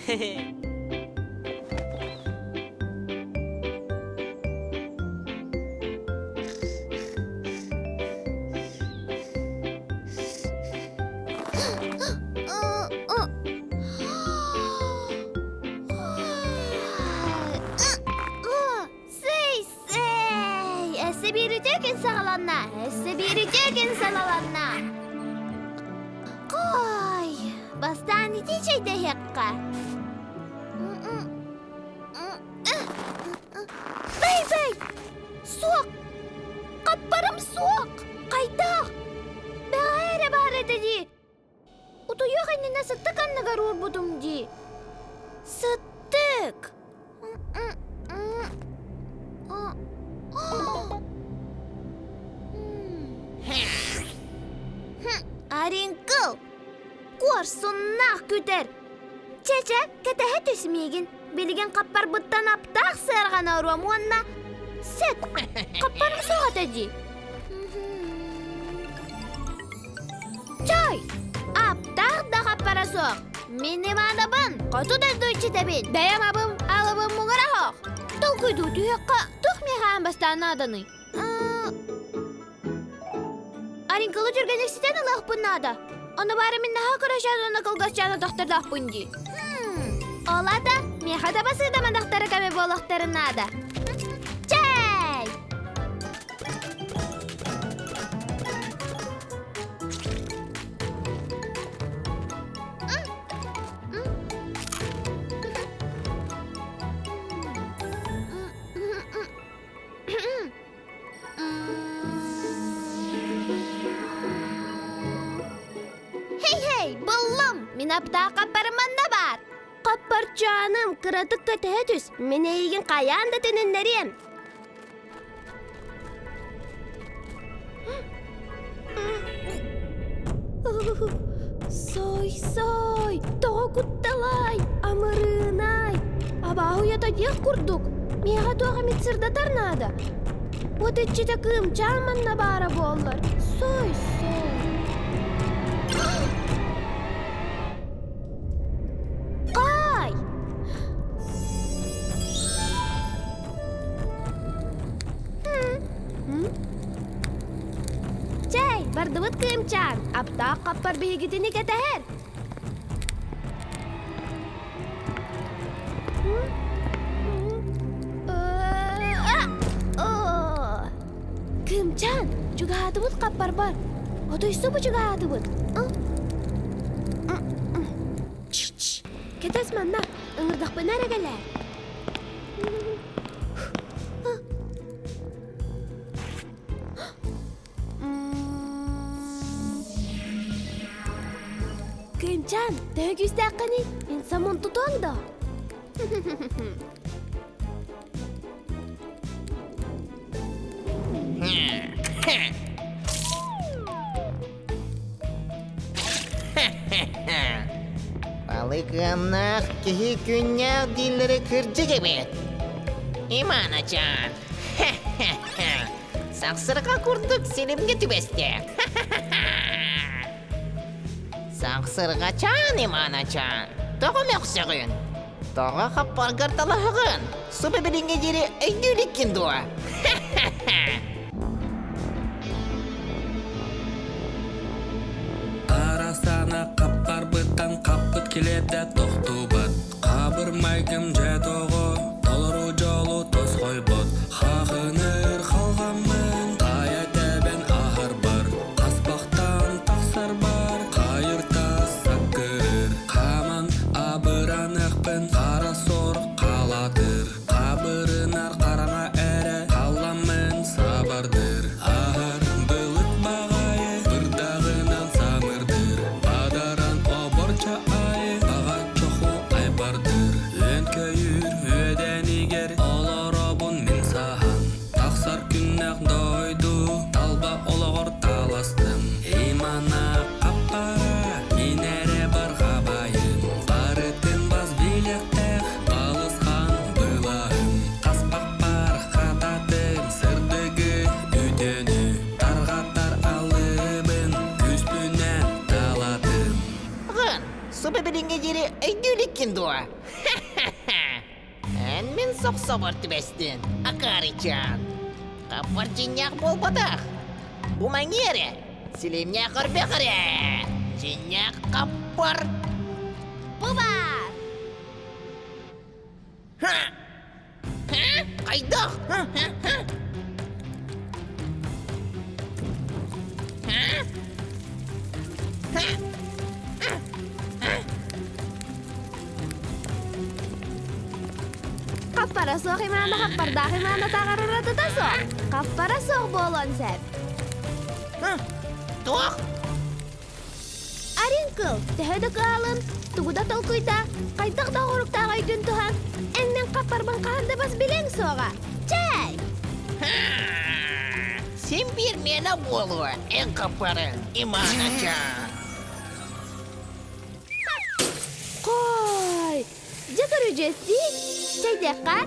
Hey, hey! Сэй-сэй! Өссө биир үтүө күн саҕаланна! Өссө биир үтүө күн саҕаланна! Кой! Бастаан ити чэйдэһиэххэ. Бэй-бэй! Суох! Хаппарым суох! Хайдах? Бэҕэһээ эрэ баар этэ дии. Утуйуох иннинэ сыттык анныгар уурбутум дии. Сыттык! Ариҥкыл! Куорсуннаах күтэр! Чэ-чэ, кэтэһэ түс миигин. Билигин хаппарбыттан аптаах сыарҕаны оруом уонна сөп. Хаппарым суох этэ дии. Чой! Аптаах да хаппара суох. Мин Иванабын, хоту дойду иччитэбин. Бэйэм абым, алыбым муҥура оһох. Толкуйдуу түһүөххэ, туох миэхэ аан бастаан нааданый? Аринкалы түргэнник ситэн ылыахпын наада. Ону баара мин наһаа кырачаан уонна кылгасчаан атахтардаахпын дии. Ол аата, миэхэ да басыыдам атахтара кэмэ буолуохтарын наада. Чэй! Хей-хей, буллум! Мин аптаах хаппарым манна баар. Хаппарчааным, кыратык кэтэһэ түс. Мин эйигин хайаан да төнүннэриэм. Сой-сой, тоҕо кутталай, амырыынай, абааһы уйата диэх курдук. Миэхэ туох эмит сырдатар наада. Вот иччитэ кыымчаан манна баара буоллар. Сой-сой. Кай! Чэй, бардыбыт кыымчаан, аптаах хаппар биһигитини кэтэһэр. Кыымчаан, чугаһаатыбыт хаппарбар. Отойсу бу чугаһаатыбыт. Кэтэс манна, ыҥырдахпына эрэ кэлээр. Кыымчаан, төһө күүстээххиний? Мин самун тутуом да? Балык ыамнаах киһи күннээх дииллэрэ кырдьык эбит. Иманачаан, Сахсырҕа курдук силимҥэ түбэстэ. Сахсырҕачаан, Иманачаан, тоҕо мөхсөҕүн? Тоҕо хаппаргар талаһаҕын? Субу билиҥҥэ диэри өйдүү иликкин дуо? Арасана хаппарбыттан хаппыт килиэптэ тохтубат Хабыр майгым дьэ тоҕо толору дьолу тосхойбот Хахыныр халҕаммын хайа тэбэн аһарбар Хаспахтан тахсарбар хайыр тас саккырыр Хаман абыраныахпын хара сор. Үөт-көйүүр үөдэнигэр олоробун мин саһан. Тахсар күннэх дойду талба олоҕор таластым. Имана хаппара мин эрэ барҕабайым. Барытын бас билиэхтээх балысхан былаһым. Хаспахпар хататым сырдыгы үтүөнү тарҕатар алыбын күүспүнэн талатым. Гын, субу билиҥҥэ диэри өйдүү иликкин дуо? Эн мин сохсобор түбэстин, акаарычаан. Хаппар дьиҥнээх буолбатах. Бу маҥиа эрэ, силимнээх өрбөх эрэ. Дьиҥнээх хаппар. Бу баар! Ха! Ха? Хайдах? Ха? Ха? Ха? Ха? Ха? Хаппара суох имаана хаппардаах имаана таҕарыратыта суох. Хаппара суох буолуон сөп. Туох? Арин кыл, төһө да кыалын, тугу да толкуйда, хайдах да оҕуруктаах өйгүн туһан, эн мин хаппарбын хаһан да бас билиэҥ суоҕа. Чэй! Син биир миэнэ буолуо, эн хаппарыҥ, Иманачаан. Хой! Дьэ көрүдьүөстүү, чэйдиэххэ?